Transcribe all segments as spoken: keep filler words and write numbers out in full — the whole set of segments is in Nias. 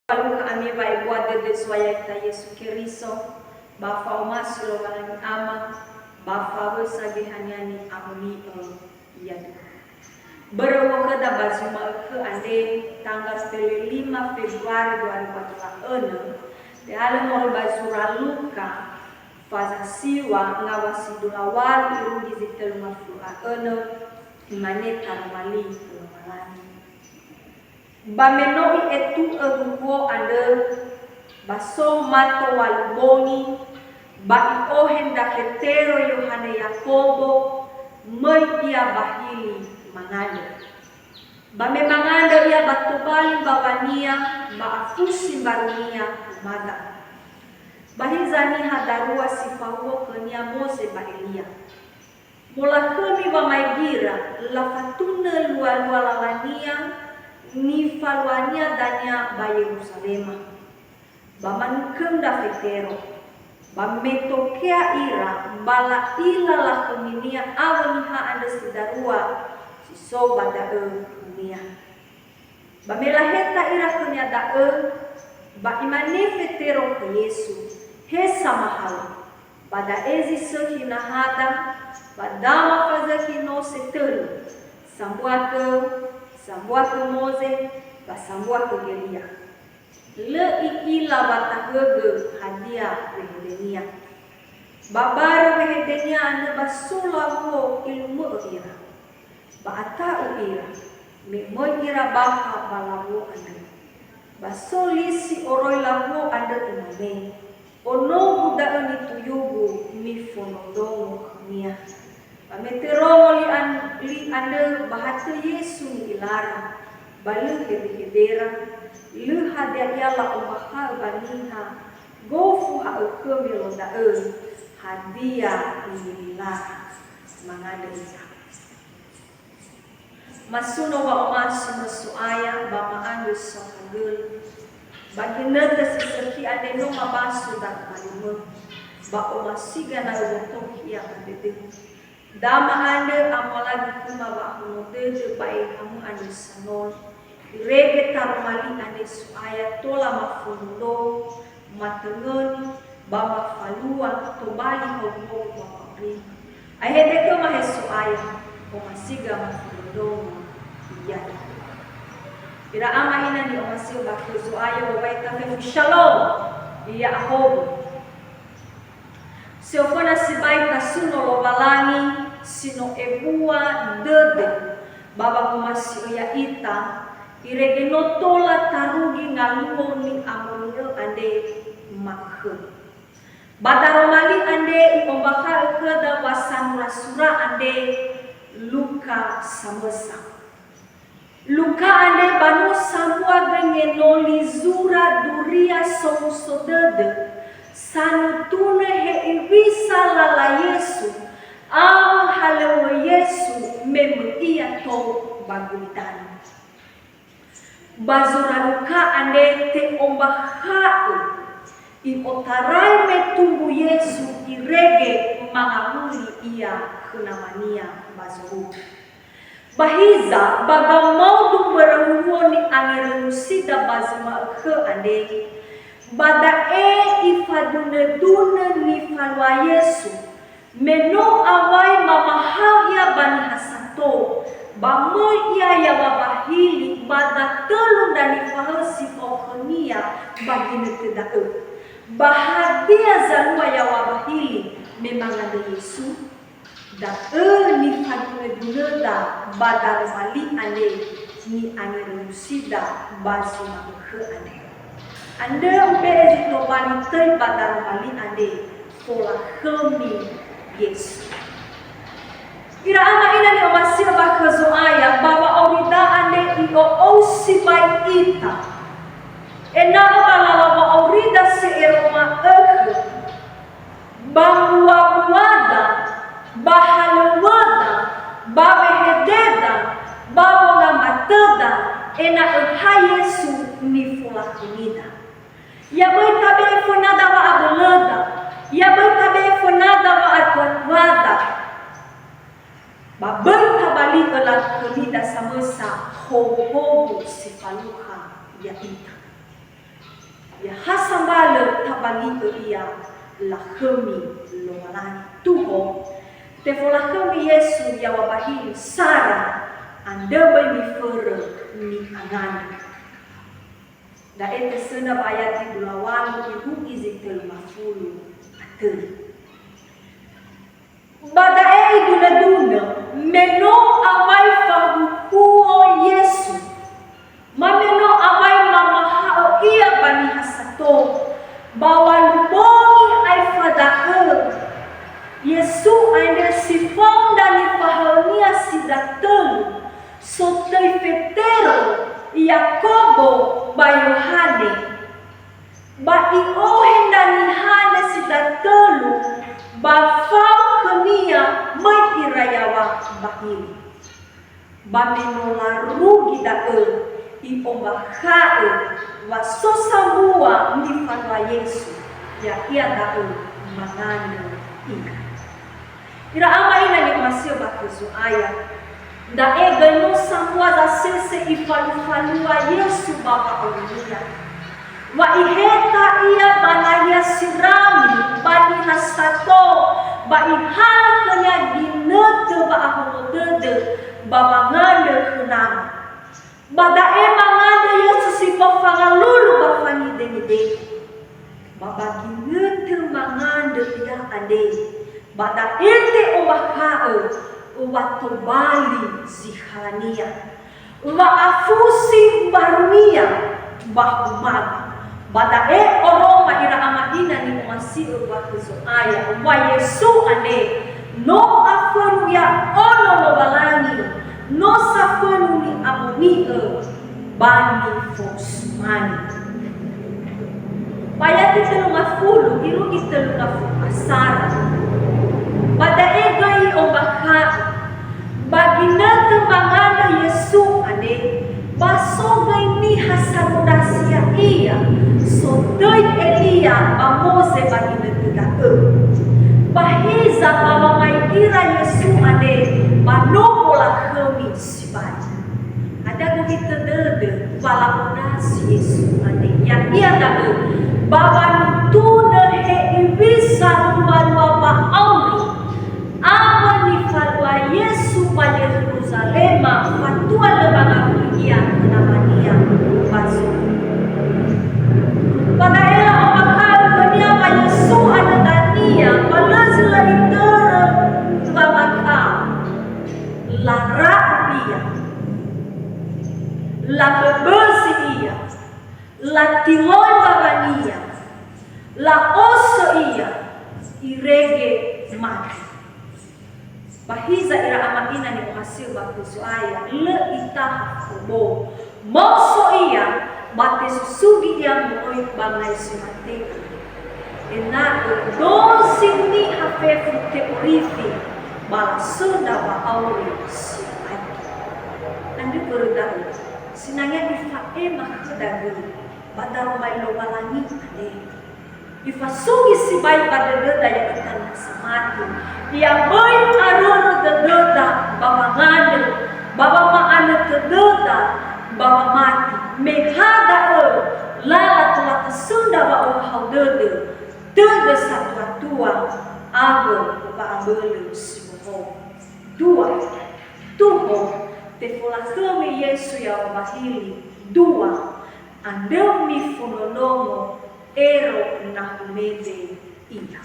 Falukha ami wa'ebua dödö Zo'aya ita Yesu Keriso, ba fa'omasi Lowalangi Ama, ba fawösa Geheha-Nia ni'amoni'ö ya'ia. Börö uŵa'ö khöda ba zi ma'ökhö andre, tanggal tölu lima Februari dua ribu dua puluh enam, te'alö moroi ba zura Luka, faza siŵa ngawua si dua wulu irugi zi tölu ngafulu a önö, imane taroma li Lowalangi. Ba me no i'etu'ö huhuo andrö, ba so mato ŵalu bongi, ba i'ohe ndra Fetero, Yohane, Yakobo, möi ia ba hili mangandrö. Ba me mangandrö ia ba tobali mbaŵania, ba afusi mbarunia umada. Ba hiza niha darua si fahuhuo khönia Moze ba Elia. Molakhömi wamaegira, lafatunö lualua laŵania, nifaluania dania ba Yeruzalema. Ba manukö ndra Fetero. Ba me tokea ira, ba la'ila lakhöminia awö niha andrö si darua si so ba da'ö khönia. Ba me laheta ira khönia da'ö, ba imane Fetero khö Yesu, "He Samahawö, ba da'e zi sökhi nahada, ba da mafazökhi no setölö, sambua khö, sambua khö Moze, ba sambua khö Gelia." Lö i'ila wa tahögö hadia wehedenia. Ba barö wehedenia andrö ba so lawuo ilumö'ö ira. Ba ata'u ira, me möi ira bakha ba lawuo andrö. Ba so li si oroi lawuo andrö imane, "Onogu da'ö nituyugu, mifondrondrongo khönia." Ba me törongo li an-, li andrö ba hatö Yesu ni'ilara, ba lö hedehedera, lö hadia ia la'ombakha'ö ba niha, "Gofu ha'ökhö melo da'ö, hadia ni'ilara?" Mangandrö ita. Masuno wa'omasi mö So'aya ba ma'andrö saohagölö. Ba ginötö si sökhi andre no mabaso daroma limö, ba omasiga na öwötohi ia ba dödömi. Da ma'andrö amualagi khöma wa'ahono dödö ba ehehamö andrö sanoli. Irege taroma li andre So'aya tola mafondrondrongo, matöngöni, ba mafalua tobali howuhowu ba wa'aurima. Aehedo khöma he So'aya, omasiga mafondrondrongo ya'ia. Ira ama ina ni'omasi'ö ba khö Zo'aya, wowai tafefu shalom, ya'ahowu. Si oföna sibai tasuno Lowalangi si no ebua dödö ba wangomasi'ö ya'ita, irege no tola tarugi ngaluo ni'amoni'ö andre ma'ökhö. Ba daroma li andre i'ombakha'ö khöda wa sanura-sura andre Luka samösa. Luka andre ba no sambua göi ngenoli zura duria somuso dödö, sanutunö he'iwisa lala Yesu, awö halöŵö Yesu me möi ia tou ba gulidanö. Ba zura Luka andre te'ombakha'ö i'otarai me tumbu Yesu irege mangawuli ia khö namania ba zorugo. Ba hiza, ba gamaodu mbörö huhuo ni'angeröusida ba zi ma'ökhö andre, ba da'e ifadunödunö nifalua Yesu, me no awai mamahaö ia ba niha sato, ba möi ia yaŵa ba hili ba datölu ndra nifahaö si fao khönia ba ginötö da'ö. Ba hadia zalua yaŵa ba hili me mangandrö Yesu? Da'ö nifadunödunöda ba daroma li andre ni'angeröusida ba zi ma'ökhö andre. Andrö ube'e zi tobali töi ba daroma li andre, folakhömi Yesu. Ira ama ina ni'omasi'ö ba khö Zo'aya, ba wa'aurida andre i'o'ou sibai ita, ena'ö ba lala wa'aurida si ero ma'ökhö, ba mbuabuada, ba halöŵöda, ba wehededa, ba wongambatöda, ena'ö ha Yesu nifolakhömida. Ya böi tabe'e fönada wa'abölöda, ya böi tabe'e fönada wa'atuatuada, ba böi tabali'ö lakhömida samösa howuhowu si falukha ya'ita. Ya ha sambalö tabali'ö ia lakhömi Lowalangi. Tuho, tefolakhömi Yesu yaŵa ba hili sara, andrö böi miförö ni'angandrö. Da'e tesöndra ba ayati dua walu irugi zi tölu ngafulu a tölu. Ba da'e idunödunö, me no awai fahuhuo Yesu, ma me no awai mamaha'ö ia ba niha sato, ba walu bongi aefa da'ö, Yesu andre si fao ndra nifahaönia si datölu, sotöi Fetero, Yakobo, ba Yohane. Ba i'ohe ndra niha andre si datölu, ba fao khönia möi ira yaŵa ba hili. Ba me no larugi da'ö, i'ombakha'ö wa so sambua nifalua Yesu, ya'ia da'ö mangandrö ia. Ira ama ina ni'omasi'ö ba khö Zo'aya, da'e göi no sambua zasese ifalufalua Yesu ba wa'aurinia. Wa iheta ia ba nahia si rami, ba niha sato, ba ihala khönia ginötö wa'ahono dödö ba wangandrö khö Nama. Ba da'e mangandrö Yesu si fao fangalulu ba fanidengidengö. Ba ba ginötö mangandrö ia andre, ba da'e te'ombakha'ö wa tobali zi halania, wa afusi mbarunia ba humaga. Ba da'e oroma ira ama ina ni'omasi'ö ba khö Zo'aya, wa Yesu andre no afönu ia ono Lowalangi, no safönu ni'amoni'ö ba nifosumange. Ba ayati tölu ngafulu irugi tölu ngafulu a sara. Ba da'e göi i'ombakha'ö, ba ginötö mangandrö Yesu andre, ba so göi niha sanundrasi ya'ia, sotöi Elia ba Moze ba ginötö da'ö. Ba hiza ba wamaigi ira Yesu andre, ba no molakhömi sibai. Hadia gohitö dödö wa la'ondrasi Yesu andre? Ya'ia da'ö, ba wanutunö hewisa lumalua wa'auri, awö nifalua Yesu ba Yeruzalema fatua lö mangawuli ia khö namania ba zorugo. Ba da'e la'ombakha'ö khönia wa Yesu andrö dania, ba lö zi lö itörö wamakha'ö. Lara'u ia, laböbözi ia, latiloi mbawania, la'osö ia, irege mate. Ba hiza ira ama ina ni'omasi'ö ba khö Zo'aya, lö itaha fa'obo. Maoso ia, ba tesusugi ia moroi ba ngai si mate. Ena'ö dozi niha fefu te'orifi, ba lasöndra wa'auri si aetu. Andrö börö da'ö, sinangea ifa'ema khöda göi ba daroma Lowalangi andre. Ifasugi sibai ba dödöda ya'ita niha samati. Ia möi arörö dödöda ba wangandrö, ba wama'anö tödöda ba wamati. Me ha da'ö, lala tola tasöndra wa'ohahau dödö, tödö satuatua, awö wa'abölö si bohou. Dua, tuho, tefolakhömi Yesu yaŵa ba hili. Dua, andrö mifondrondrongo ero na humede ia.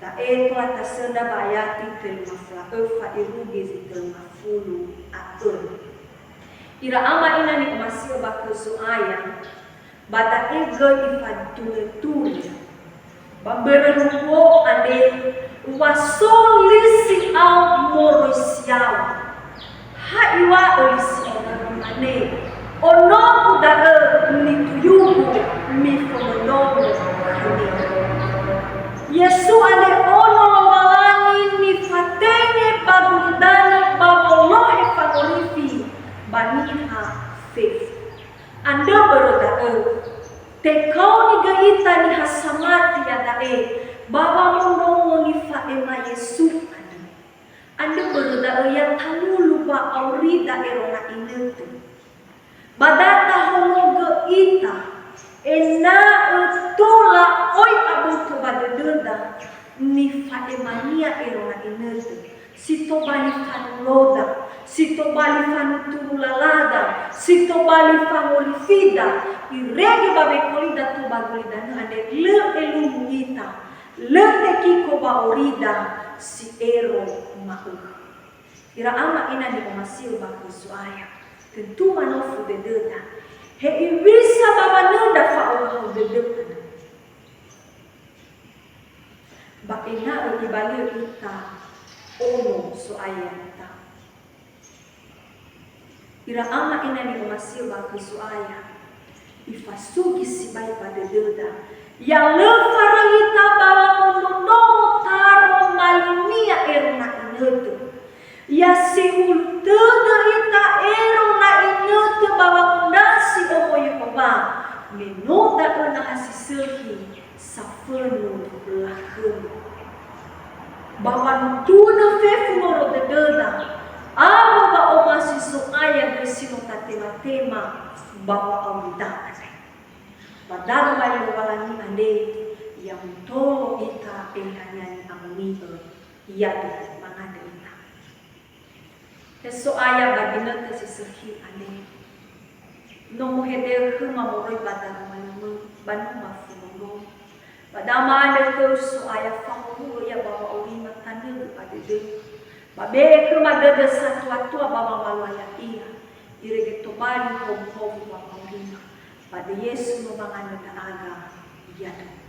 Da'e tola tasöndra ba ayati tölu ngafulu a öfa irugi zi tölu ngafulu a ölu. Ira ama ina ni'omasi'ö ba khö Zo'aya, ba da'e göi ifatunötunö. Ba mbörö luo andre, wa so li si'ao moroi si yaŵa. Ha iŵa'ö li si'ao da'ö, imane, "Onogu da'ö, nituyugu, mifondrondrongo khönia." Yesu andre ono Lowalangi nifatenge ba gulidanö ba wolohe fangorifi ba niha fefu. Andrö börö da'ö, tekaoni göi ita niha samati iada'e ba wamondrongo nifa'ema Yesu andrö. Andrö börö da'ö ya talulu wa'aurida ero na inötö. Ba da tahonogö ita, Ena'ö tola oi aboto ba dödöda nifa'emania erona inötö, si tobali fanuloda, si tobali fanuturu lalada, si tobali fangolifida, irege ba wekolida tobali gulidanö andre lö elumu ita, lö tekiko ba orida si ero ma'ökhö. Ira ama ina ni'omasi'ö ba khö Zo'aya, tentu manofu dödöda. Hewisa ba wanöda fa'ohahau dödö andrö. Ba ena'ö ibali'ö ita ono Zo'aya ita. Ira ama ina ni'omasi'ö ba khö Zo'aya, ifasugi sibai ba dödöda. Ya lö faröi ita ba wamondrondrongo taroma linia erona inötö. Ya sehulu tödö ita erona inötö ba wangondrasi omo Yehowa, me no da'ö naha si sökhi safönu lakhömi. Ba wanutulö fefu noro dödöda, awö ba omasi Zo'aya göi si no tatema-tema ba wa'aurida andre. Ba daroma Lowalangi andre, ya mutolo ita ehania ni'amoni'ö, ya'ia mangandrö ita. He So'aya ba ginötö si sökhi andre. No muhedeu khöma moroi ba daroma lümö, ba numa funono. Ba dama andrö khöu So'aya fahowu'ö ia ba wa'aurima tanögö ba dödöu. Ba be'e khöma dödö satua-tua ba wamaluaya ia, irege tobali howuhowu wamaurima. Ba döi Yesu no mangandrö ndra'aga, ya'ia.